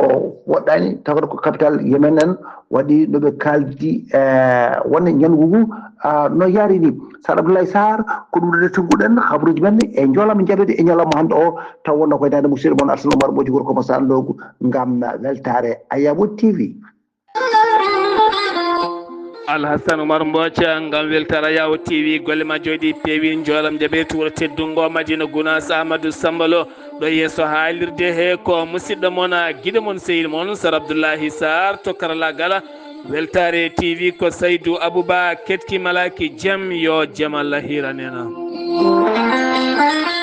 woɗɗani, taw kadi ko capital Yemen en waɗi no ɓe kaldi, eh, wonde njangu ngu, ah, no yaari ni. Sar Abdoulaye Sarr, ko ɗum ɗo tugguɗen habruji men e joolama jaɓede e ñalawma hannde o, taw wonno koye dande musidɗo mon Alsane Oumar Mbodji, gorko mo Salogu, ngam weltare Ayabo T V. Alhassan Oumar Mbodji, ngam weltare Ayabo T V, golle ma jooɗi peewi, joolama jaɓede to wuro teddungo Madina Gounass, Amadou Samba Lo ɗo yeeso haalirde he, ko musidɗo mon, giɗo mon, sehil mon Sar Abdoulahi Sarr to karallaagal. Weltare T V ko Saydou Abouba Ketki Malaki, jam yo jam Allah hiiran en.